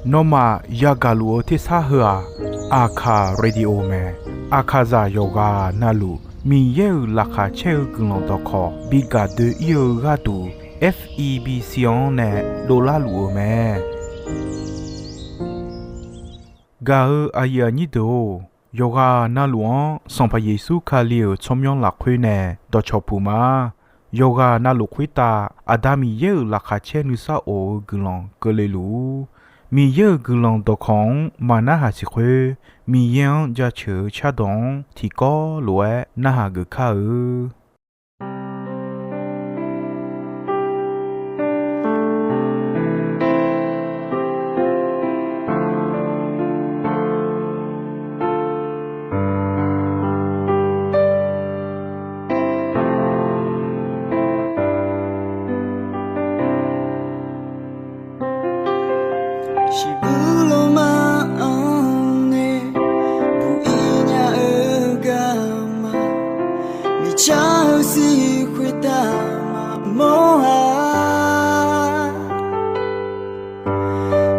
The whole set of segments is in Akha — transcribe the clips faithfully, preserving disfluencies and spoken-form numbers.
Nawmaf yagaq luf-eu tersar heu-aq, Aqkaq Radio mae. Aqkaqzaq yawqghaq navluf Miqyaer-euq laqkhaq caer-eu guiqlanq dawqkawq bi gaq doe-ir-eu gharduq, F E B C-anr nae dovlar luf-eu mae. Gaq-eu aqyuif aqnyir deuq-or, yawqghaq navluf-anr Sanqpaq Yeqsur Kali-euq tsawrmyanr lafkhoer nae dawqcawq puq ma. Yawqghaq navluf khoertav Aqda Miqyaer-euq laqkhaq caer nuisar of-eu guiqlanq keuvle luf-ur. Miqyaer-euq guiqlanq dawqkawq-anr maqnarhaq siq khoer, Miqyaer-anr jaceuq-eu cardawq-anr tiqkawv lof-aer narhaq geuf kar-eu. Shiqbuq lawma-anr nae buq-ir nya-eu garma, miqcar-eu sir khoertav maqmawr-a.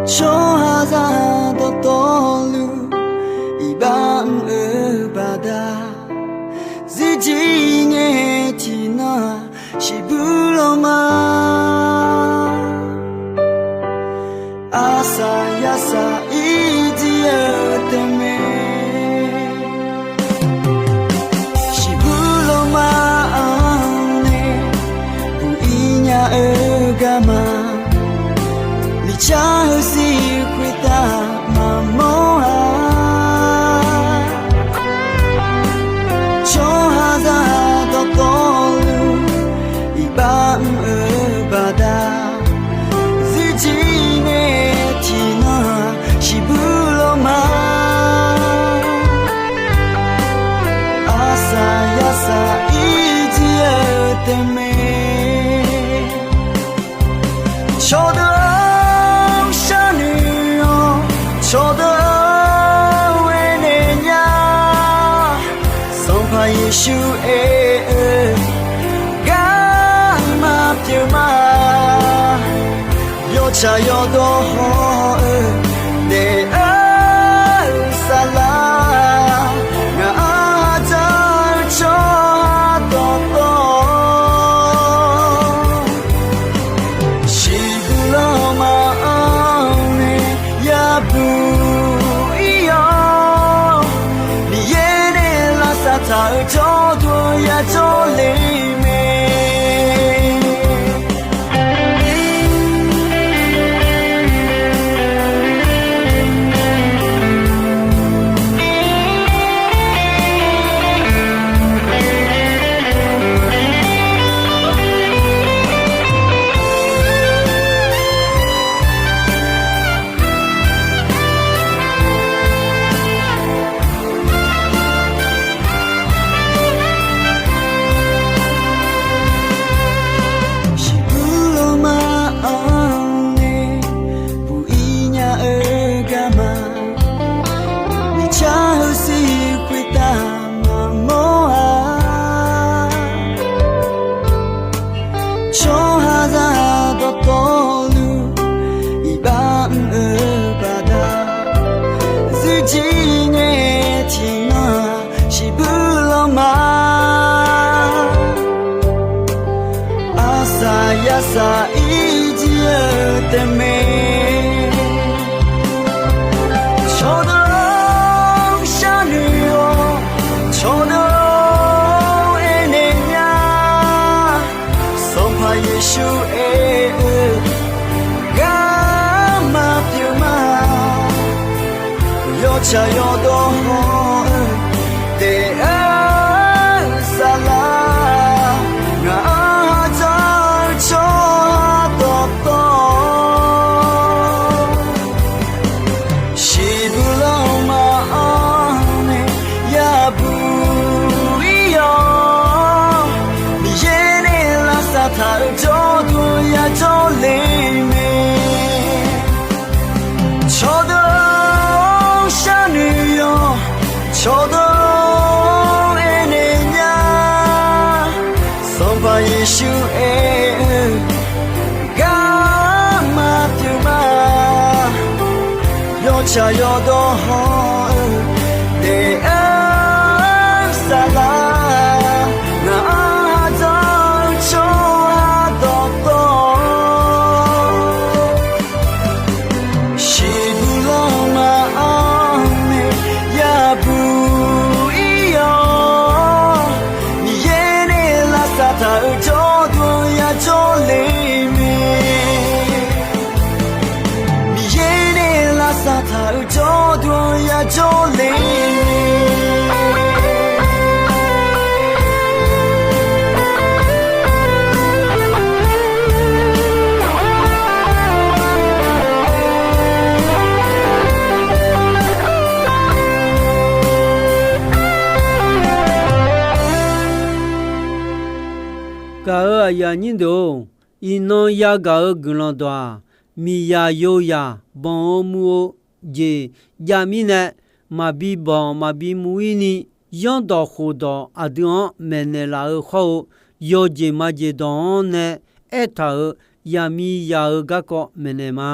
Tsawrhaqzaq dawqtawvluf iqbax mr-eu baqda, zirjir ngae tiqnan-aq, shiqbuq lawma arsaq yarsaq ir jir-eu taef mae. Shiqbuq lawma-anr nae buq-ir nya-eu garma, miqcar-eu sir khoertav maqmawr-a. Tsawrhaqzaq dawqtawvluf iqbax mr-eu baqda, zirjir ngae tiqnan-aq, shiqbuq lawma arsaq yarsaq ir jir-eu taef mae. Cawqdeuq-anr sharnoeq-awr, cawqdeuq-anr aernaeq nya. Sanqpaq Yeqsur aer-eu, garma pyeuf ma. Yawtsaq yawdawr haw-eu daef-eu saflar, ngaq-anr dzaq-eu tsawrhaq dawqtawv, shiqbuq lawma-anr nae yabuq ir-awr, Miqyaer nae lavsav taq-euq jawrduq yajawr le mae. Shiqbuq lawma-anr nae buq-ir nya-eu garma, miqcar-eu sir khoertav maqmawr-a. Tsawrhaqzaq dawqtawvluf iqbax mr-eu baqda, zirjir ngae tiqnan-aq, shiqbuq lawma arsaq yarsaq ir jir-eu taef mae. Cawqdeuq-anr sharnoeq-awr, cawqdeuq-anr aernaeq nya. Sanqpaq Yeqsur aer-eu, garma pyeuf ma. Yawtsaq yawdawr haw-eu daef-eu saflar, ngaq-anr dzaq-eu tsawrhaq dawqtawv, shiqbuq lawma-anr nae yabuq ir-awr, Miqyaer nae lavsav taq-euq jawrduq yajawr le mae. Cawqdeuq-anr sharnoeq-awr, Shaqyawf dawq hawr-eu daef-aer saflar, ngaq-anr dzanr-eu tsawrhaq dawqtawvluf, shiqbuq lanma-anr nae yabuq ir-awr, Miqyaer nae lavsav taq-euq jawrduq yajawr le mae. Miqyaer nae lavsav taq-euq jawrduq yajawr le mae. Gaq-euq aqyuif aqnyir deuq-or, iqnan yagaq-eu guiqlanq dawq-aq, miqzaq yozaq banq-eu muv-eu jeq jav mirnae, maqbi banq maqbi muv ir ni, zanrdawq khofdawq aqdui-anr maeqnaeq laf-eu hawr-eu, yawjeq majeq dawq-anr nae aertaq-euq yaqmiqzaq-eu garkawv maeqnaeq ma.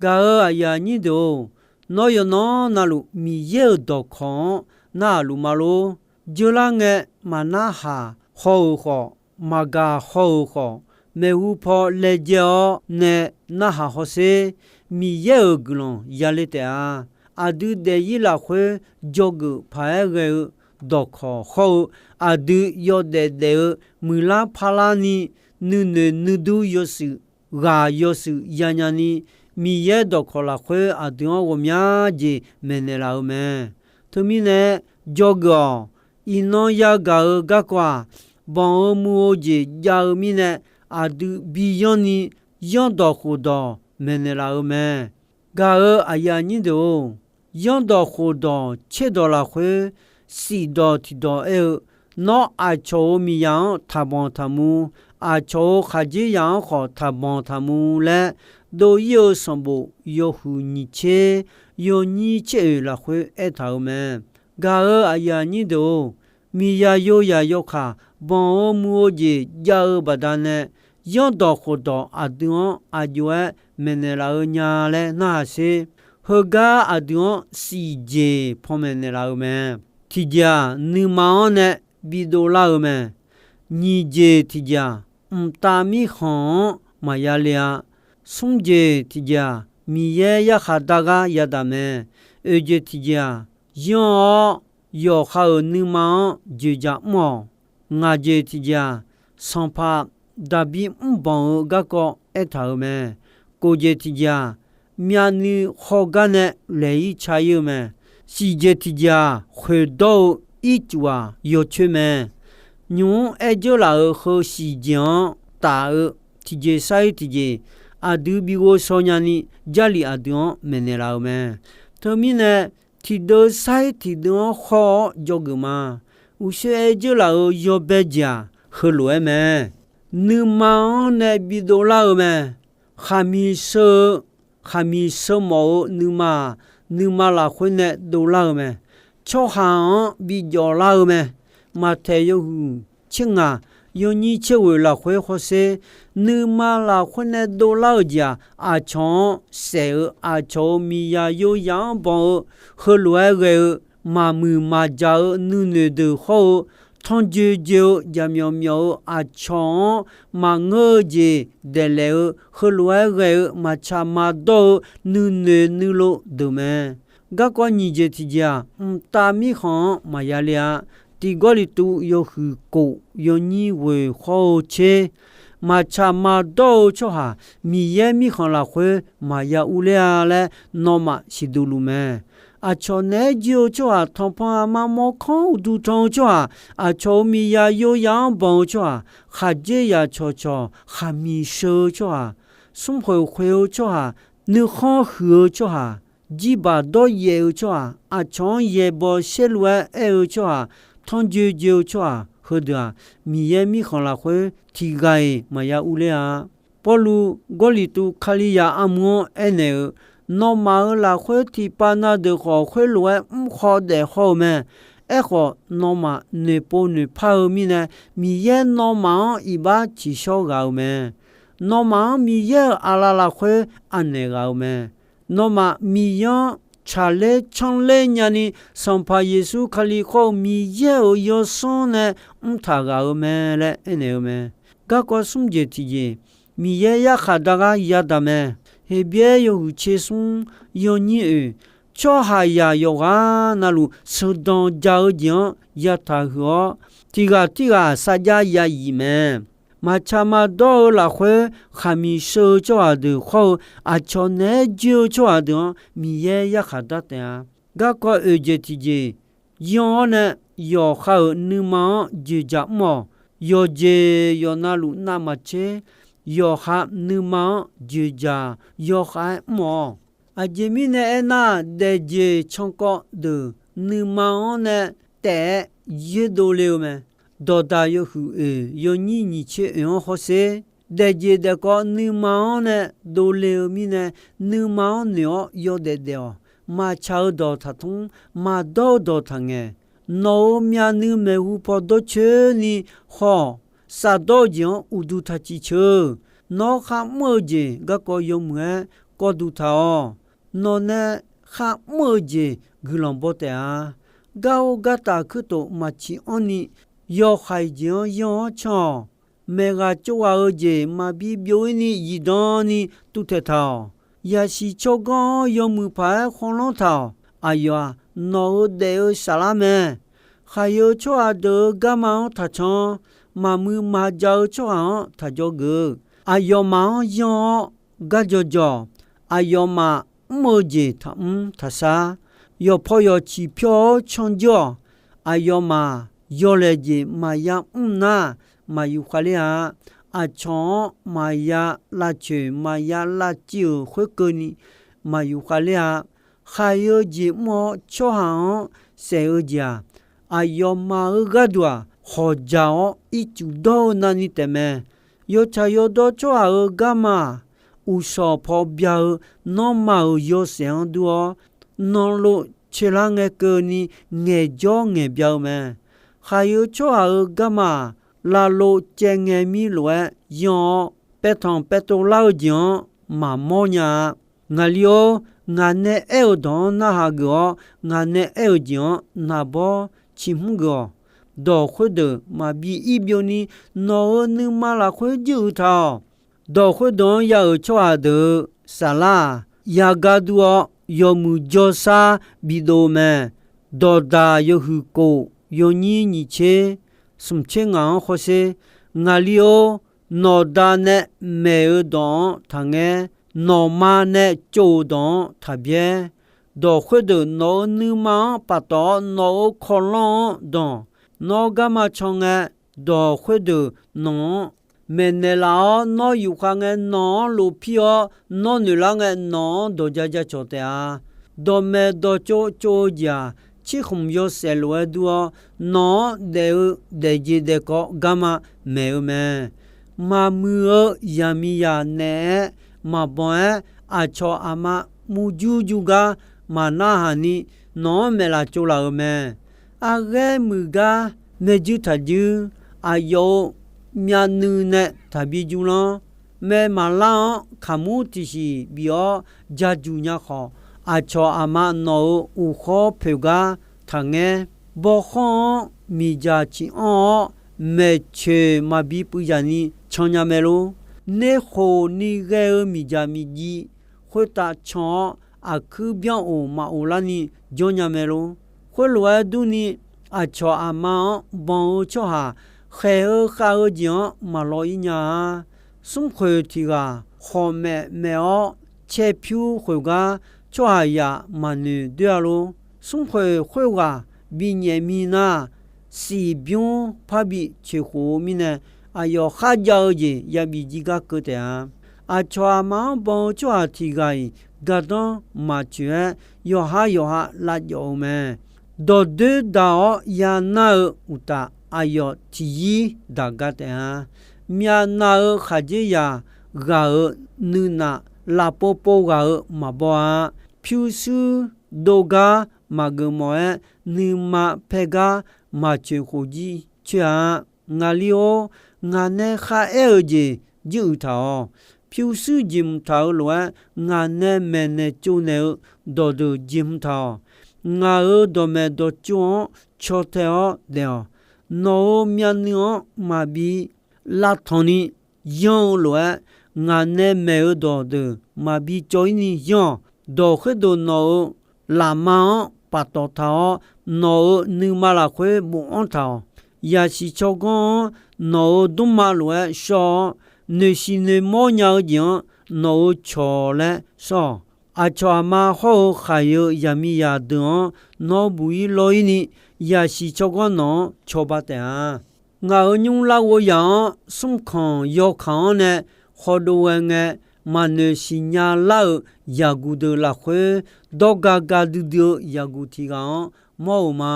Gaq-euq aqyuif aqnyir deuq-or, nawr yawqnan navluf Miqyaer-euq dawqkawq-anr narhaq luf ma lor. Jeular ngae maqnarhaq haw-euq khawf, maqgaq haw-euq khawf, maeqhu paw laejae-awr nae narhaq hawsher. Miqyaer-euq guiqlanq yale taef-a. Aqdui daefzir lafkhoer dzawgeuf paq-aer ghae-eu dawqkawq hawr-eu, aqdui yawdaef daef-eu muiqlar parlar ni, nuinoeq nuidur yawshuif ghaq yawshuif yanya ni, Miqyaer dawqkawq lafkhoer aqdui-anr ghawqmya jeq maeqnaeq laf-eu mae. Teumirnae, dzawgeuf-awq. Iqnan yagaq-eu garkawv-aq, banq-eu muv-eu jeq jav-eu mirnae, aqdui biyanr ni zanrdawq khofdawq maeqnaeq laf-eu mae. Gaq-euq aqyuif aqnyir deuq-or, zanrdawq khofdawq tserdawq lafkhoer shifdawq tiqdawq aer-eu, nawr aqcawq-euq miqzaq-anr taqbanq taqmuv, aqcawq-euq khaqdzerzaq-anr khawf taqbanq taqmuv laer, dov-ir-eu sanqbof yawhuiq nyiq tser yawnyir tser oeq lafkhoer aertaq-euq mae. Gaq-euq aqyuif aqnyir deuq-or, miqzaq yozaq yawkaq banq-eu muv-eu jeq jav-eu baqdanae, zanrdawq khofdawq aqdui-anr aqjox-aer maeqnaeq laf-eu nya laer narhaq sher. Heugar aqdui-anr shif jeq panmaeq naeqlaf-eu mae. Tiqjeq-aq, nuima-anr nae bidov lar-eu mae. Nyiq jeq tiqjeq-aq, mqtav mirkhanq-anr maqya le-a. Smr jeq tiqjeq-aq, Miqyaer yarkhaq dar gar yadaq mae. Oeq jeq tiqjeq-aq, yanr-awr yawqha-euq nuima-anr joeqjaq mr-awq. Ngaq jeq tiqjeq-aq, sanqpaq Daqbir mrbanq-eu garkawv aertaq-euq mae. Kof jeq tiqjeq-aq, myavnuiv hawgar nae laeq-ir ca-ir-eu mae. Shif jeq tiqjeq-aq, khoeqdawr-eu ircuf-aq yawcoer mae. Nymq-mr aer dzeur laf-euq heu shif jeq-anr taf-eu tiqjeq sar-ir tiqjeq, aqdui bi ghovshaw nyani, Jarlif aqdui-anr maeqnaeq laf-euq mae. Teumirnae, tiqdeuv sar-ir tiqdeuv-anr khawr-awr dzawgeuf ma. Uqshoe aer dzeur laf-euq yawbae jeq-aq, heulof-aer mae. Nuima-anr nae bidov lar-eu mae. Khaqmiq sheu-eu, khaqmiq sheu mawf-eu nuima-aq, nuima lafkhoer nae dovlar-eu mae. Tsawrhaq-anr bijawf lar-eu mae. Maqtaeq yawhuiq tser ngaq, yawnyir tser ghoeq lafkhoer hawsher, nuima lafkhoer nae dovlar-eu jeq-aq, aqcawq-anr saef-eu, aqcawq-euq miqzaq yozaq-anr banq-eu, heulof-aer ghae-eu, maqmuiq maqjaq-eu nuinoeq deuq hawr-eu, tanrjoe joe-eu jaqmyawf myawf-eu aqcawq-anr maqngeur-eu jeq daeqlaef-eu, heulof-aer ghae-eu maqtsaq maqdawr-eu nuinoeq nuilov deuq mae. Garkawv nyiq jeq tiqjeq-aq, mqtav mirkhanq-anr maqya le-a. Tiq Gawrliqtu yawhuiq kof yawnyir ghoeq hawr-eu tser, maqtsaq maqdawr-eu tsawrhaq Miqyaer mirkhanq lafkhoer maqya urler-a laer nawmaf siqduq luf mae. Aqcawq naeq-aer jir-eu tsawrhaq, tanqpanq aqma mawrkanr uqduq tan-eu tsawrhaq, aqcawq-euq miqzaq yozaq-anr banq-eu tsawrhaq, khaqdzerzaq cawqcawq khaqmiq sheu-eu tsawrhaq, smrkhoeq khoeq-eu tsawrhaq, nuikhanr huiq-eu tsawrhaq, jirbaq dawryaef-eu tsawrhaq, aqcawq-anr yaeqbawq saerlu-aer aer-eu tsawrhaq, tanrjoe joe-eu tsawrhaq, heudeuq-aq, Miqyaer mirkhanq lafkhoer tiq ghaq-iq maqya urler-a. Pawrluv Gawrliqtu Kalizaq armur-anr aernaeq-eu, nawmaf-euq lafkhoer tiqpav na deuq khawf, khoerlof-aer mrkhaw daef hawr-eu mae. Aerkhawf, nawmaf noeqpov noeqpar-eu mirnae, Miqyaer nawmaf-anr iqbax tsiqshawr ghaq-eu mae. Nawmaf-anr Miqyaer-euq aqlaf lafkhoer anaeq ghaq-eu mae. Nawmaf Miqyaer-anr tsaqler canrler nyani, Sanqpaq Yeqsur Kali khawr-eu Miqyaer-euq yawsanr nae mrtaq ghaq-eu mae laer aernaeq-eu mae. Garkawv smr jeq tiqjeq, Miqyaer yarkhaq dar gar yadaq mae. Heqbyaer yawhuiq tser smr yawnyir oeq, tsawrhaqzaq yawqghaq navluf sheuqdanq jaq-eu jeq-anr yataq huiq-awr, tiq ghaq tirghaq sarjax ya yif mae. Maqtsaq maqdawr-eu lafkhoer khaqmiq sheu-eu tsawrhaq deuq khawr-eu, aqcawq naeq-aer joer-eu tsawrhaq deuq-anr Miqyaer yarkhaq dar taef-a. Garkawv oeq jeq tiqjeq, yan-awr nae yawqha-euq nuima-anr joeqjaq mr-awq. Yawqjeq yawqnavluf navmaqtser, yawqha nuima-anr joeqjaq yawkhav-aer mr-awq. Aqjeq mirnae aernar, daefjeq cankawv deuq nuima-anr nae taef-aer yoerdov le-eu mae. Dawqdaq yawhuiq oeq yawnyir nyiq tser oeq-anr hawsher, daefjeq daefkawv nuima-anr nae dovle-eu mirnae, nuima-anr noeq-awr yawdaef daef-awq. Maqtsaq-eu dawq taqtmr, maqdawr-eu dawq taqngaeq. Nawq-euq myavnuiv maeqhu paw dawrcoeni haw-awq. Safdawr-eu jeq-anr uqduq taqciq ceuq. Nawr kharmr-eu jeq garkawv yawmuiq-aer kawvduq taq-awq. Nawq nae kharmr-eu jeq guiqlanq baw taef-a. Gar or gartaf kuirtof maqciq anrni, yawhaiq jeq-anr yanr-awr can-awq. Maeqghaq tsovghaq-eu jeq maqbi byov-ir ni zifdan ni tuvtaeq taq-awq. Yaqsiq tsawrganr-anr yawmuiq paq-aer khawlanr taq-awq. Aqyawf-aq, nawq-euq daef-eu saflar mae. Khaqyeu tsawrhaq deuq-euq garma-anr taqcan. Maqmuiq maqjaq-eu tsawrhaq-anr taqjawr geuf. Aqyawfmaf-anr yanr-awr gar jawqjawq. Aqyawfmaf mr-eu jeq taqmr taqshar. Yawqpaw yawqciq pyawr-awr canjawr-awq. Aqyawfmaf yawlaeq jeq maqya mr nar, maqyuf khavler-a. Aqcawq-anr maqya lavcoeq maqya lavciv-euq khoerkeuvni maqyuf khavler-a. Khaqyeu jeq mr-awr tsawrhaq-anr saef-eu jeq-aq, aqyawfmaf-euq gharduq-aq, hawqjaq-awr ircuf dawr-eu navni taefmae. Yawtsaq yawdawr tsawrhaq-euq garma-aq, uqshawq paw bya-eu nanrma-euq yawshaef-anr dur-awr, nanlov caelar ngae keuvni ngaeqjawr ngaeqbya-eu mae. Khaqyeu tsawrhaq-euq garma-aq, lavlov caev ngae mir lof-aer yanr-awr, paevtanq paevtov lar-eu jeq-anr maqmawr nya-a. Ngaqli-or, ngaq nae aer-euq dawq-anr narhaq geuf-awr, ngaq nae aer-euq jeq-anr naqbawr ciqhmr geuf-awq. Dawq khoerdeuq maqbi ir byovni, nawq-euq nuima lafkhoer juiruiq taq-awq. Dawq khoerdeuq-anr ya-euq tsawrhaq deuq-euq saflar-aq, yagar dur-awr yawmuiq jawrshar bidov mae. Dawqdaq yawhuiq kof yawnyir nyiq tser smq tser ngaq-anr hawsher. Ngaqli-or, nawqda nae maeq-eu dawq-anr taqngaer, nawqma nae tsov-euq dawq-anr taqbyaer. Dawq khoerdeuq nawq-euq nuima-anr paftawf-awr, nawq-euq kawlanr-anr danq. Nawr garma can ngae, dawq khoerdeuq nawq-anr maeqnaeq laf-awr, nawr yufkhav ngae nawq-anr lofpir-awr, nawr noeqlar ngae nawq-anr dawq ja ja cawq taef-a. Dawqmaeq dawqtsov tsov-eu jeq-aq, cirkhmq yawshaef lof-aer dur-awr, nawq-anr daef-eu daefjeq daefkawv garma maeq-eu mae. Maqmuiq-eu yaqmiqzaq naeq-aer maqbanq-aer, aqcawq aqma murjur jur gar maqnarhaq ni, nawq-anr maeqlaf tsovlaf-euq mae. Arghaer muiq gar maerjuir taqjuir, aqyawf-euq myavnuiv nae taqbi jurlanr. Mae maqlar-anr kaqmur tiqsiq bif-awr jajuq nya khawf, aqcawq aqma nawq-euq uqkhawr poeq gar taqngaer. Bawkhanr-anr miqdzaq ciq anr-awr, maeqtsoeq maqbi puivzaq ni can nya mae lor. Nerkhof ni ghae-eu miqdzaq miqjiv khoertav can-awr, aqkuir byanr of maq of larni jawr nya mae lor. Khoerlof-aer durni, aqcawq aqma-anr banq-eu tsawrhaq khaeq-eu khav-eu jeq-anr maqlaw ir nya-a. Smrkhoeq tiq ghaq khawqmaef maef-awr caer pyur khoeq gar, tsawrhaqzaq maqnoeq doer-a lor. Smrkhoeq khoerghaq binyaef mi nar, siq bymr parbi coeqkhof-eu mirnae, aqyawf kharjav-eu jeq yabi jir gar keuv taef-a. Aqcawq aqma-anr banq-eu tsawrhaq tiq ghaq-iq gardanr maqtsoeq-aer, yawqha yawqha lavjawf-eu mae. Dawqdoer daq-awr yanar-eu uqtaf, aqyawf tiqyir daq gar taef-a. Myavnav-eu khaqdzerzaq ghaq-euq nuinaf, lafpov pov ghaq-euq maqbaw-a. Pyurshuir dov gar maqgeuf mawf-aer, nuima paer gar maqcoeq khof jir coer-a. Ngaqli-or, ngaq nae kharaer-euq jeq juiruiq taq-awq. pyurshuir jeqhmq taq-euq lof-aer, ngaq nae maeqnaeq tsovnaeq-eu dawqdeuq jeqhmq taq-awq. Ngaq-euq dawqmaeq dawqtsov-anr caw tae-awr daef-awq. Nawq-euq myavnuiv-anr maqbi lavtanq ni yanr-eu lof-aer, ngaq nae maeq-eu dawqdeuq maqbi cawv-ir ni yanr-awq. Dawq khoerdeuq nawq-euq lafma-anr paftawf taq-awr, nawq-euq nuima lafkhoer bofanr taq-awq. Yaqsiq tsawrganr-anr nawq-euq dmrma lof-aer shawr-awr, noeqshiq noeqmawr nya-eu jeq-anr nawq-euq cawq laer shawr-awq. Aqcawq aqma hawr-eu khaq-eu zaqmiqzaq deuq-anr nawr buq-ir lawr-ir ni, yaqsiq tsawrganr nawq-anr cawba taef-a. Ngaq-euq nymr larghov zaq-anr smrkanq yawkaq-anr nae khawdov ghae ngae, maqnoeq siqnya lar-euq zaqguq deuq lafkhoer, dawrga ga duidui-eu zaqguq tiq ghaq-anr mawr-euq ma.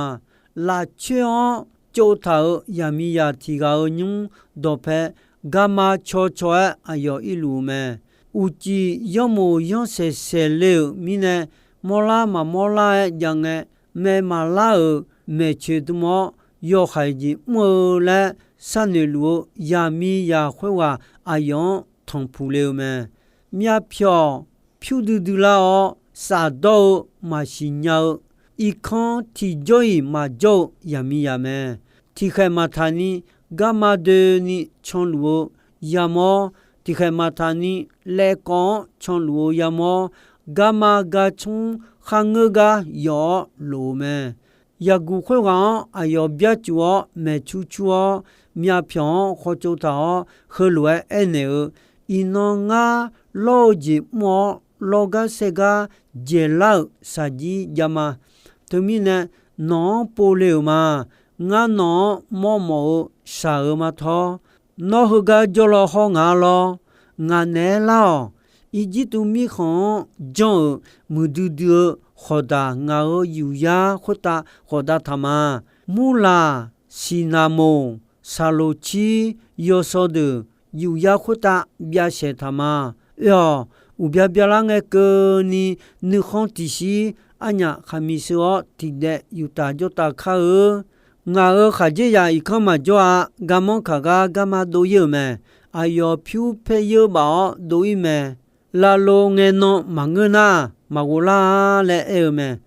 Lafcoer-anr tsovtaq-euq zaqmiqzaq tiq ghaq-euq nymr dawqpae garma caw caw-aer aqyawf irluf-eu mae. Uqcif yanrmof yanrsaeq saeq le-euq mirnae, mawrlar maqmawr lar-aer jav ngae, maeq maqlar-euq maeqcoeq dm-awr yawhaiq jeq mr-eu laer sharnoeq luf-eu zaqmiqzaq khoerghaq aqyawf-anr tanqpuq le-eu mae. Myavpyawq pyur duidui lar-awr, shafdawr-eu maqsiq nya-eu, irkanr tiqjawr-iq maqjawr-eu zaqmiqzaq mae. Tiqkhaeq maqtaq ni garma doeni canluf-eu yamawr, tiqkhaeq maqtaq ni laevkawv-anr canluf-eu yamawr, garma garcmr kharngeur gar yawf-awr lof-eu mae. Zaqguq khoerghaq-anr aqyawf byarcuf-awr maeqcur cur-awr, myavpyawq-anr khawtsov taq-awr, heulof-aer aernaeq-eu, Iqnan ngar lawr-eu jeq mr-awr, lawrgar saergar dzaeqlar-euq shaqjir javma. Teumirnae, nawq-anr pov le-euq ma. Ngar nawq-anr mawrmawf-eu shaq-eu ma tawr. Nawr heugar jawrlaw hawr ngaq-a lawr. Ngaq naeq-aer lar-awq. Irjirtuv mirkhanq-anr janr-euq muiqdui dui-eu khawqdaq ngaq-euq yufyar khoertav khawqdav taq ma. Murlaq, siqnaq moq, saqloq cir, yawsaw deuq yufyar khoertav byav saeq taq ma. Oe-awq, uqbya byalar ngae keuvni nuikhanr tiqshir arnyaf khaqmiq sheu-awr tiqdaev yuftaf jawrtav kar-eu. Ngaq-euq khaqdzerzaq irkanr maqjawr-a. Garmanr kaq gar garma dov-ir-euq mae. Aqyawf pyur paer yeur baf-awr dov-ir mae. Lavlo ngae nan maqngeur nar, maqghov lar-a laer aer-eu mae.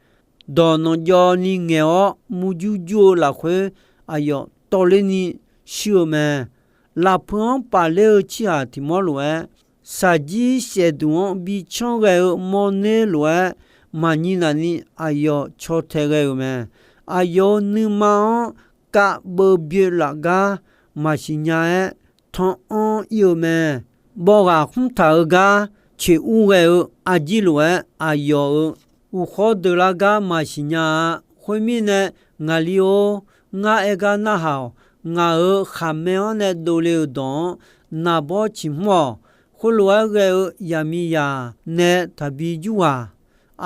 Dawq nanqjawv ni ngaeq-awr murjur jur-eu lafkhoer, aqyawf tawvler ni shuir-eu mae. Lafpeu-anr pafler-eu cirhaq tiq mawr lof-aer, shaqjir saefduq-anr bi canr ghae-eu mawrner lof-aer, maqnyir nafni aqyawf caw tae ghae-euq mae. Aqyawf-euq nuima-anr kav beuv byoe laf gar maqsiq nya-aer, tanr anr ir-eu mae. Bawv ghaq khmr taq-eu gar coeq ur ghae-eu arjir lof-aer, aqyawf-euq uqkhawr deuq lar gar maqsiq nya-a. Khoermirnae, ngaqli-or, ngar aer gar narhaq-awq. Ngaq-euq khaqmae-anr nae dovle-euq dawq-anr naqbawr ciqhmr-awq. Khoerlof-aer ghae-eu zaqmiqzaq nae taqbi jur ghaq.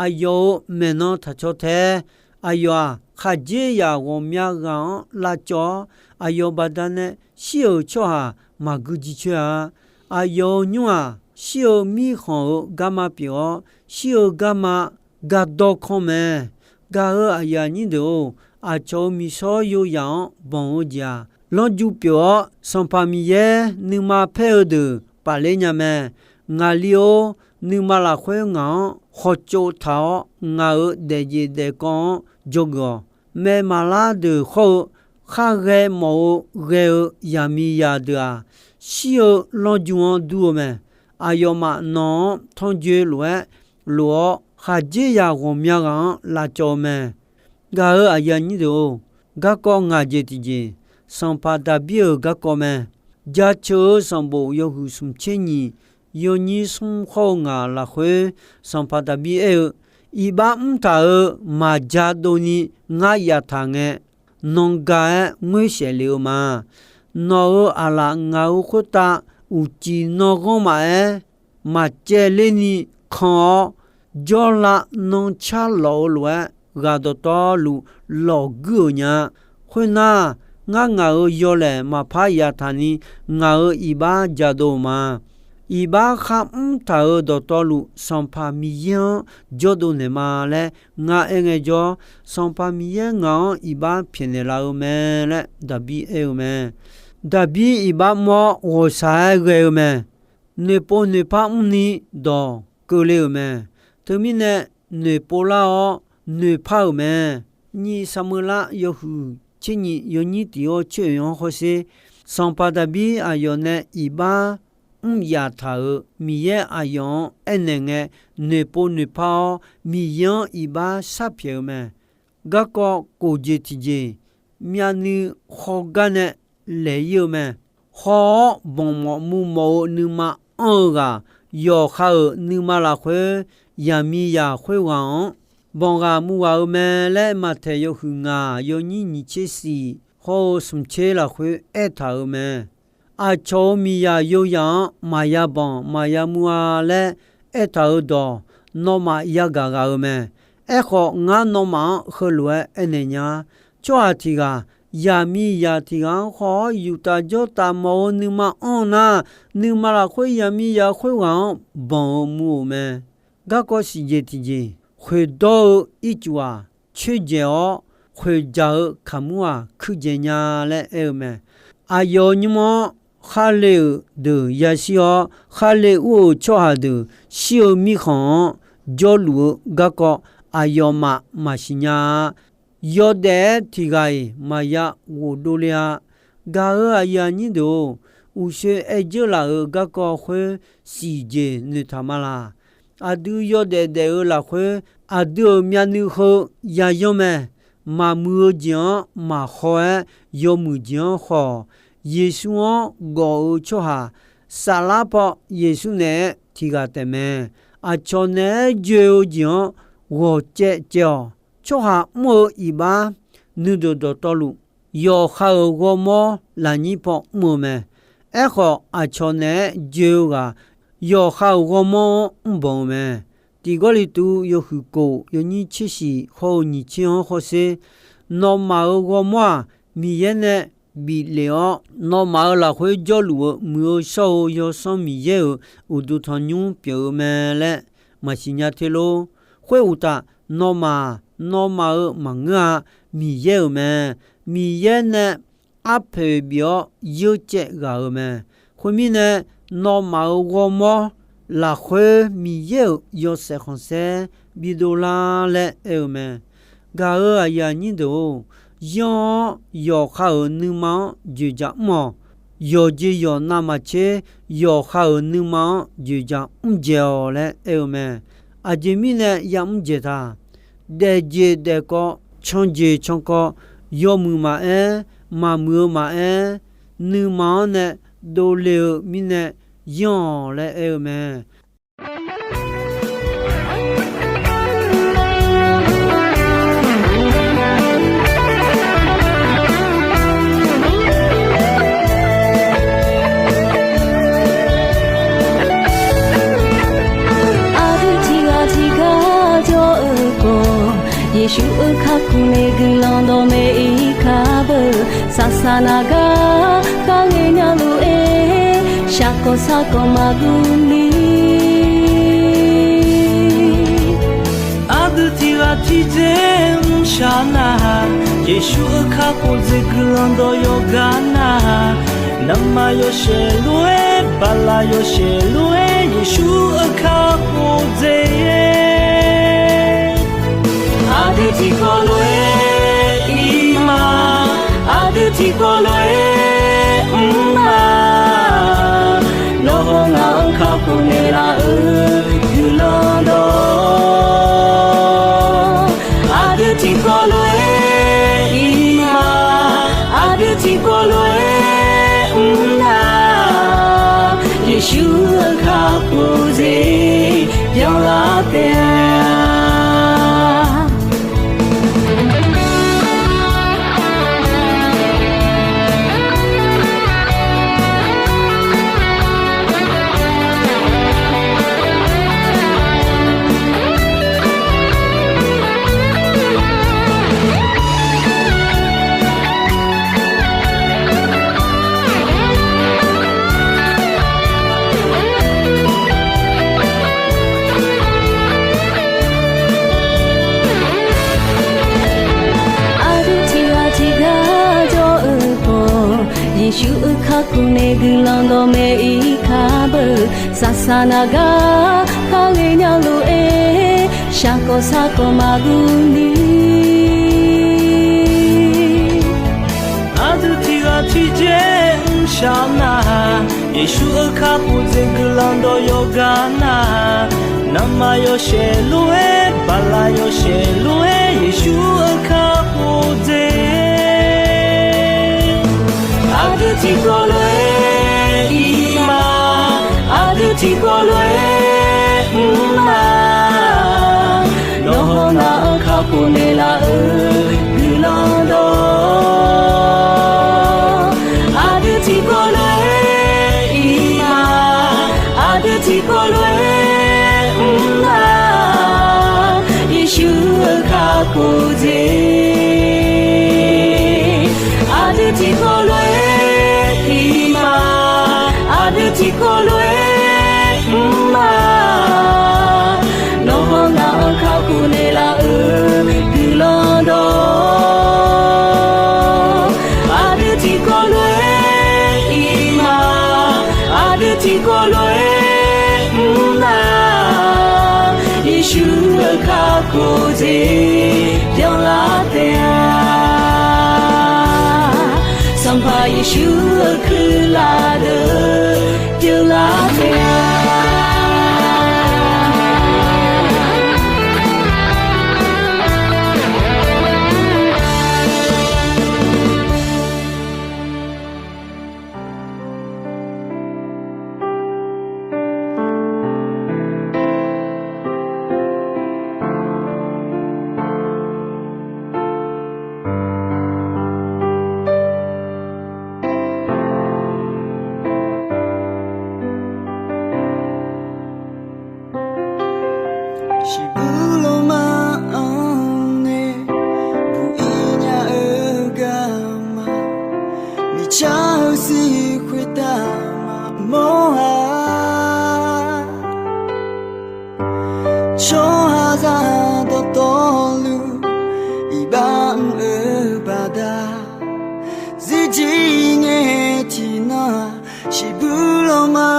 Aqyawf-euq maeqnan taq caw tae. Aqyawf-aq, khaqdzerzaq ghawqmya ghaq-anr lavcawv-awr, aqyawf baqdanae shir-euq tsawrhaq maqgui jicoer-a. Aqyawf-euq nymr-aq, shir-eu mirkhanq-euq garma pyeuf-awr, shir-eu garma gardawr kanr mae. Gaq-euq aqyuif aqnyir deuq-or, aqcawq-euq miqshawr yoyaq-anr banq-eu jeq-aq, lanrju pyeuf-awr, Sanqpaq Miqyaer nuima paer-eu deuq pafler nya mae. Ngaqli-or, nuima lafkhoer ngaq-anr khawtsov taq-awr, ngaq-euq daefjeq daefkawv-anr dzawgeuf-awq. Maeq maqlar deuq khawr-eu, khar ghae mawf-eu ghae-eu zaqmiqzaq deuq-aq, shir-eu lanrju-anr dur-eu mae. Aqyawfmaf nawq-anr tanrjoe lof-aer lof-awr, khaqdzerzaq ghawqmya ghaq-anr lavcawv-eu mae. Gaq-euq aqyuif aqnyir deuq-or, garkawv ngaq jeq tiqjeq, Sanqpaq Daqbir-euq garkawv mae. Jaceuq-eu sanqbof yawhuiq smq tser nyiq, yawnyir smr khawr-eu ngaq lafkhoer, Sanqpaq Daqbir aer-eu, Iqbax mrtaq-euq maqja dovni ngar yaftaq ngae, nanga-aer ngoer saef lef-eu ma. Nawq-euq aqlaf ngaq-euq khoertav uqcif nanghanr maqaer, maqcaevler ni kan-awr, jawrlav nancar lawf-eu lof-aer, ghaq dawqtawvluf lawfguir-euq nya. Khoernar, ngar ngaq-euq yawlaeq maqpar yaftaq ni, ngaq-euq iqbax jadov-euq ma. Iqbax kharmr taq-euq dawqtawvluf, Sanqpaq Miqyaer-anr jawrdov naeqma laer ngar aer ngaejawr, Sanqpaq Miqyaer ngaq-anr iqbax pyaeqnaeq laf-eu mae laer Daqbir aer-eu mae. Daqbir iqbax mr-awr ghawqshaq-aer ghae-eu mae. noeqpov noeqpar mrni dawq keuvle-euq mae. Teumirnae noeqpov lar-awr noeqpar-euq mae. Nyiq Saqmeuqlav yawhuiq tser nyiq yawnyir tiq-awr tser oeq-anr hawsher. Sanqpaq Daqbir aqyawf nae iqbax mr yaf taq-euq Miqyaer aqyawf-anr aernaeq ngae, noeqpov noeqpar-awr Miqyaer-anr iqbax sharpyaeq-eu mae. Garkawv kof jeq tiqjeq, myavnuiv khawgar nae laeq-ir-eu mae. Haw-awr banq mawf mu mawf-eu nuima anr-eu ghaq, yawqha-euq nuima lafkhoer yaqmiqzaq khoerghaq-anr banq ghaq mu ghaq-eu mae laer Maqtaeq yawhuiq ngaq yawnyir nyiq tser shif hawr-eu smq tser lafkhoer aertaq-euq mae. Aqcawq-euq miqzaq yoyaq-anr maqya banq maqya mu-a laer aertaq-euq dawq, nawmaf yagaq ghaq-eu mae. Aerkhawf, ngar nawmaf-anr heulof-aer aernaeq nya. Tsawrhaq tiq ghaq, yaqmiqzaq tiq ghaq-anr haw-awr yuftaf jawrtaf mawf-eu nuima anr nar, nuima lafkhoer yaqmiqzaq khoerghaq-anr banq-eu mu-euq mae. Garkawv siqjeq tiqjeq, khoeqdawr-eu ircuf-aq, coerdzaeq-awr, khoeqdzaq-eu kaqmur-aq, kuirjaeq nya laer aer-eu mae. Aqyawf nymr-anr kharle-euq deuq yashir-awr, kharle ur-euq tsawrhaq deuq shir-eu mirkhanq-anr jawrluf-eu garkawv aqyawfmaf maqsiq nya-a. Yawdaef-aer tiq ghaq-iq maqya ghofdov le-a. Gaq-euq aqyuif aqnyir deuq-or, uqshoe aer dzeur laf-euq garkawv khoer siqjeq noeqtaq ma laq. Aqdui yawdaef daef-eu lafkhoer, aqdui-euq myavnuiv heu yayanr mae. Maqmuiq-eu jeq-anr maqhaw-aer, yawmuiq jeq-anr haw-awq. Yeqsur-anr gawf-eu tsawrhaq, saflar paw Yeqsur naeq-aer tiq ghaq taef mae. Aqcawq naeq-aer joe-eu jeq-anr ghawqcaev caev-awq. Tsawrhaq mr-eu iqbax nuideuq dawqtawvluf, yawqha-euq ghawrmawr lafnyir paw mr-eu mae. Aerkhawf, aqcawq naeq-aer joe-eu ghaq, yawqha-euq ghawrmawr-anr mrbanq-eu mae. Tiq Gawrliqtu yawhuiq kof yawnyir tser shif hawr-eu nyiq tser-anr hawsher. Nawmaf-euq ghawrmawr-aq, Miqyaer nae bif lef-awr, nawmaf-euq lafkhoer jawrluf-eu muiq-eu shawr-eu Yawsanr Miqyaer-euq uqduq tanqnymr pyeuf-eu mae laer maqsiq nya te lor. Khoeruqtaf, nawmaf, nawmaf-euq maqngeur-a. Miqyaer-euq mae. Miqyaer nae arpoeq bif-awr yeurcaev ghaq-euq mae. Khoermirnae, nawmaf-euq ghawrmawr lafkhoer Miqyaer-euq yawshaef khanqsaer bidov lar laer aer-eu mae. Gaq-euq aqyuif aqnyir deuq-or, yanr-awr yawqha-euq nuima-anr joeqjaq mr-awq. Yawqjeq yawq navmaqtser yawqha-euq nuima-anr joeqjaq mr dzaeq-awq laer aer-eu mae. Aqjeq mirnae yamr dzaeq taq. Daefjeq daefkawv, canjeq cankawv, yawmuiq maqaer, maqmuiq-eu maqaer, nuima-anr nae dovle-eu mirnae yanr-awq laer aer-eu mae. Aqdui tiqghaq tiqgar jawr-eu khawf, Yeqsur-euq kakhof nae guiqlanq dawqmaeq-ir ka beu. Saqsaq naq gar kharngae nya luf-aer, shaqkawq sarkawq maqguv ni. Aqdui tiqghaq tiqdzer mrshaq nar-aq, Yeqsur-euq kakhof dzaeq guiqlanq dawq yawqgar nar-aq, navmaqtser yawshaef lof-aer, bala yawshaef lof-aer, Yeqsur-euq kakhof dzaeq-aer aqdui tiqkawv lof-aer ir ma, aqdui tiqkawv lof-aer mr ma. Nawr-aq ngaq-anr kakhof naeqlaf-euq guiqlanq dawq, aqdui tiqkawv lof-aer ir ma, aqdui tiqkawv lof-aer mr na. Yeqsur-euq kakhof dzaeq byanlar taef-a. Aqdui tiqghaq tiqgar jawr-eu khawf, Yeqsur-euq kakhof nae guiqlanq dawqmaeq-ir ka beu. Saqsaq naq gar kale nya lof-aer, shaqkawv sarkawv maqguv ni. Aqdui tiq ghaq tiq jeq mrshaq nar, Yeqsur-euq kakhof dzaeq guiqlanq dawq yawqgar nar, navmaqtser yawshaef lof-aer, baqlaq yawshaef lof-aer, Yeqsur-euq kakhof dzaeq. Aqdui tiqkawv lof-aer ir ma, aqdui tiqkawv lof-aer mr ma. Nawr hawnar-anr kakhof naeqlaf-euq guiqlanq dawq, aqdui tiqkawv lof-aer ir ma, aqdui tiqkawv lof-aer mr ma. Yeqsur-euq kakhof dzaeq, aqdui tiqkawv lof-aer ir ma, aqdui tiqkawv lof-aer mr ma. Nawr hawnar-anr kakhof naeqlaf-euq guiqlanq dawq, aqdui tiqkawv lof-aer ir ma, aqdui tiqkawv lof-aer mr ma. Yeqsur-euq kakhof dzaeq byanlar taef-a. Sanqpaq Yeqsur-euq kuirlaf deuq pyeuflar taef-a. Shiqbuq lawma-anr nae buq-ir nya-eu garma, miqcar-eu siq khoertav maqmawr-a. Tsawrhaqzaq dawqtawvluf iqbax mr-eu baqda, zirjir ngae tiqnan-aq shiqbuq lawma.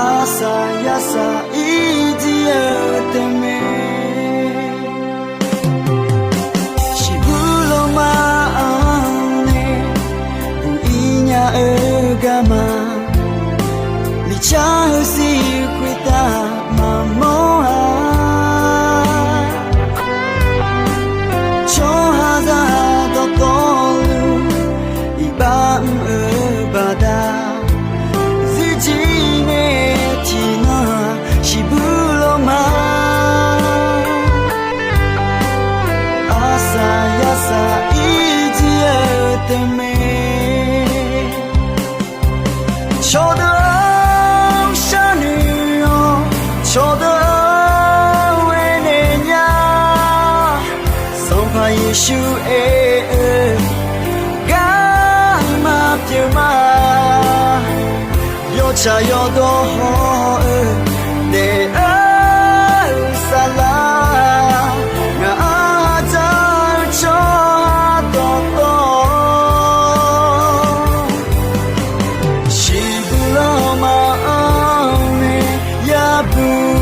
Arsaq yarsaq irjir-eu taef mae. Shiqbuq lawma-anr nae buq-ir nya-eu garma, miqcar-eu siq khoertav maqmawr-a. Tsawrhaqzaq dawqtawvluf iqbax mr-eu baqda, zirjir ngae tiqnan-aq shiqbuq lawma. Arsaq yarsaq irjir-eu taef mae. Cawqdeuq-anr sharnoeq-awr, cawqdeuq-anr aernaeq nya. Sanqpaq Yeqsur aer-eu garma pyeuf ma. Yawtsaq yawdawr haw-eu daef-eu saflar, ngaq-anr hadzar-eu tsawrhaq dawqtawv, shiqbuq lawma-anr nae yabuq-ir-awr,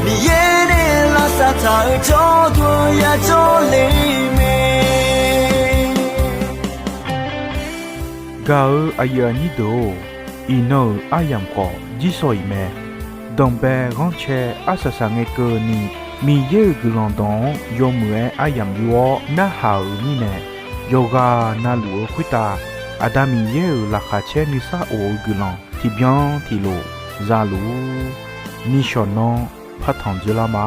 Miqyaer nae lavsav taq-euq jawrduq yajawr le mae. Gaq-eu aqyuif aqnyir deuq-or, iqnan-euq aryamq khawf jirsawq iq mae. Danqbae ghanrcae arsaq saq ngae keuvni, Miqyaer-euq guiqlanq dawq-anr yawmuiq-aer aryamq yur-awr narhaq-euq mirnae, yawqghaq navluf-eu khoertav Aqda Miqyaer-euq laqkhaq caer nuisar of-eu guiqlanq tiqbyan tiqlof zaluf-ur. Nishawq nanr partanq dzoerlar ma.